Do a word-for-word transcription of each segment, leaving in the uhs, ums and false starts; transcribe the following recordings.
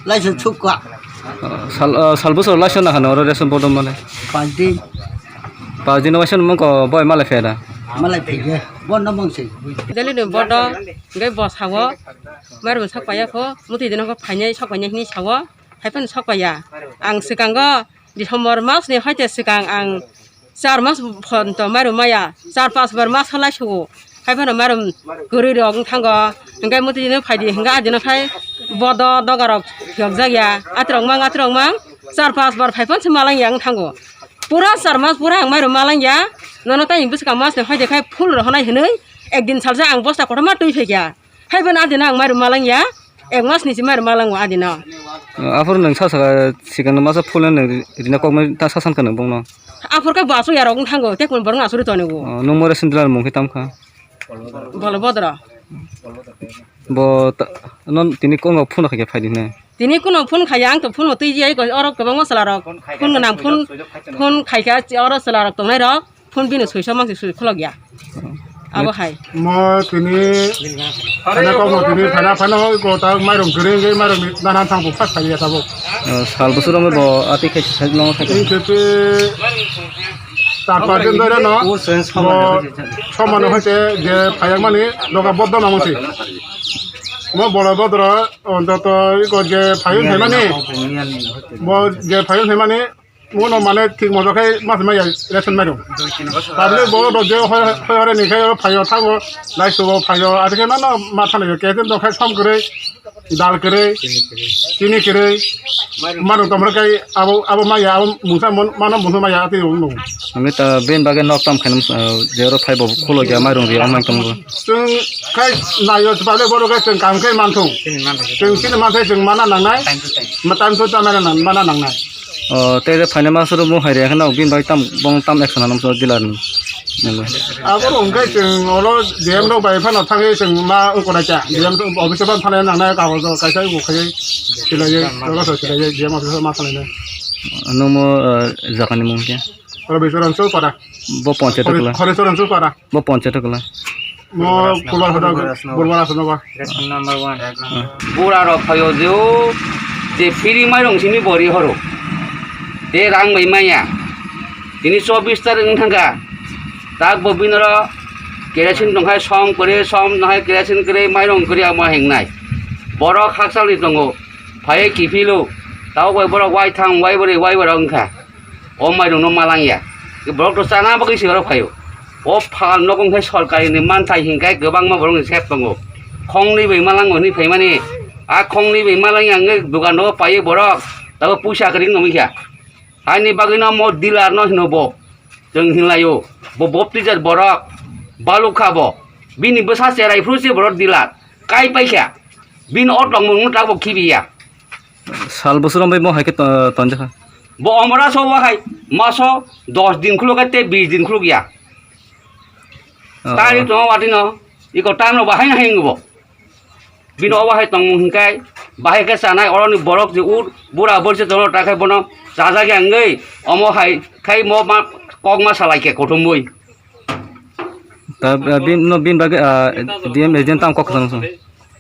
Laisok sukha. Ah, sal, ah, sal bwswk laisok nahano oro ration bodo mane. Pajdi. Pajdi no waisa nung ko boy malai pheda. Malai phege. Bondo mangsi. Deli ni bodo, ngai bo sawo. Mairum sak paya kho, muti dino kho phainai sok panya hini sawo. Haipan sok paya. Ang sikango December mas ni hoite sikang ang char mas phonto mairum maya, char pas bar mas halai sugo. Hai phano mairum kwrwi rok wng thango. Hingke muti dino phaidi hingke adino khai bodo doga rok phiyok jak ya. Atirok mang, atirok mang, char pas bar phai phon se malang ya wng thango. Pura char mas pura ang mairum malang ya. Nono tai bwskang mas ni hoide khai full rohonai hinui ekdin salsa ang bosta kotorma twi phaikya. Hai phano adino ang mairum malang ya. Ek mas ni si mairum malang o adino. Aphuru nwng sa saka sikang masa full nwng rina kokmai ta sasan kana bongno. Aphuru khe bo asuk yarok wng thango, tei kun borok asuri toni o. Oh, nwng more sindila mung khe tam kha. Bolo bodro. Bo ta-, non tini kongo phone khaikhe phaidi ne. Tini kuno phone khaiya, ang to phone twi jai ko oro kwbangma chwla rok. Phone gwnang phone, phone khaikha oro chwla rok tongnai rok. Phone bini soiso mangsi soi khulok ya. Abo hai. Mo tini phana kokno tini phana phana hoi ko ta mairum kwrwi wngwi mairum nana thang bu phas khaiya tabuk. Oh, sal bwswk romwi bo ati khai khai long khai. Tini khe char pas din dore no. Bo somano hoite je phayak mani doga boddo na mangsi. Mo bolo bodro ontoto iko je phayung phaimani. Bo je phayung phaimani. Uno mane thik moto khe mas maya ration mairum. Public bo rok je hoi hoi hore ni khe phaio thango, lai sugo phaio, ati khe mano ma thana yo, khe tin do khai som kwrwi, dal kwrwi, chini kwrwi, mano tomro kai abo, abo maya, abo mungsa mon-, mano mungsa maya ati yung nung. Ami ta ben bagwi nok tam khainam, ah, je oro phai bo khulo ya mairum ri amai tong bo. Chwng khai nayo, public bo rok khai chwng kam khai manthung. Chwng chini manthai chwng mana nangnai, ma time to time mana nang-, mana nangnai. O, tei re phaina ma suru mo hai re kheno bin bai tam bong tam action anam so dealer ni. Nangwi. Abo rok hwnkhe chwng oro D M rok bai phano thangwi chwng ma wngkona cha. D M office o phano nangnai kagojo kaisa wngkha khe silaiwi, oro so silaiwi D M office o ma thanglainai. Nwng mo, eh, jagani mung khe? Rabichoran Chowpara. Bo ponchayat Khori-, kla? Khorichoran Chowpara. Bo ponchayat kla? Mo Kulwar Hoda, Bulwar Asanogo. Ration number one. Bura rok phaio je o je free mairung simi bori horo. Te rang bai maya. Tini chobbish tarik wng thangkha. Tak bo binoro kerosene tongkhai som kwrwi, som tongkhai kerosene kwrwi, mairung kwrwi amo hingnai. Borok hakchalni tongo. Phaiwi kiphilo. Tabuk bai borok waitham, waibrwi, waibrwi wngkha. O mairungno malangya. Borok to chana bagwi se oro phaio. O pha nogo hwnkhe sorkarini manthai hinkhai kwbangma borokni sep tongo. Khongnwi bai malango hwnwi phaimani. A khongnwi bai malangya wngwi dukano paiwi borok. Tabo puisa kwrwi wngwi kha. Haini bagwino mo dealer no hino bo. Chwng hinlaio. Bo baptizer borok. Balukha bo. Bini bwsa cherai phuru se borok dealer. Kai paikha. Bini o tongmung no tabok khibiya. Sal bwswk romwi mo hai khe to-, tonjakha. Bo omora so wahai maso dos din khuluk te bis din khuluk ya. Oh. Tari to watino iko tam no bahai na hingo bo. Bino wahai tong hingkai bahai khe sanai oroni borok je ur bura borse tono takhai bono chajak ya ngei omo hai khai mo ma kok ma salai khe kothomoi. Ta, ah, bin, no, bin bagwi, ah, D M agent tam kok kwchang song.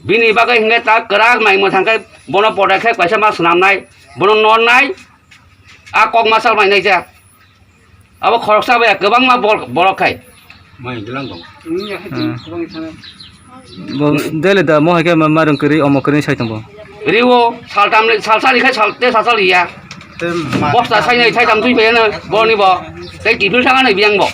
Bini bagwi hingke ta kwrak nai mwthang khe bono podai khe kaisa ma swnamnai, bono nornai, a kok ma salmai nai ja. Abo khoroksa bai kwbangma bol-, borok khai. Mai gilang dong. Hmm. Bo daily da mo hai khe ma, mairung kwrwi, omo kwrwi sai tongo. Riwo, saltam le, salsa ni khai sal, te salsa liya. Bosta sai nai, sai tam tui bayana, boni bo. Tei kiphil thanga nai biyang bo.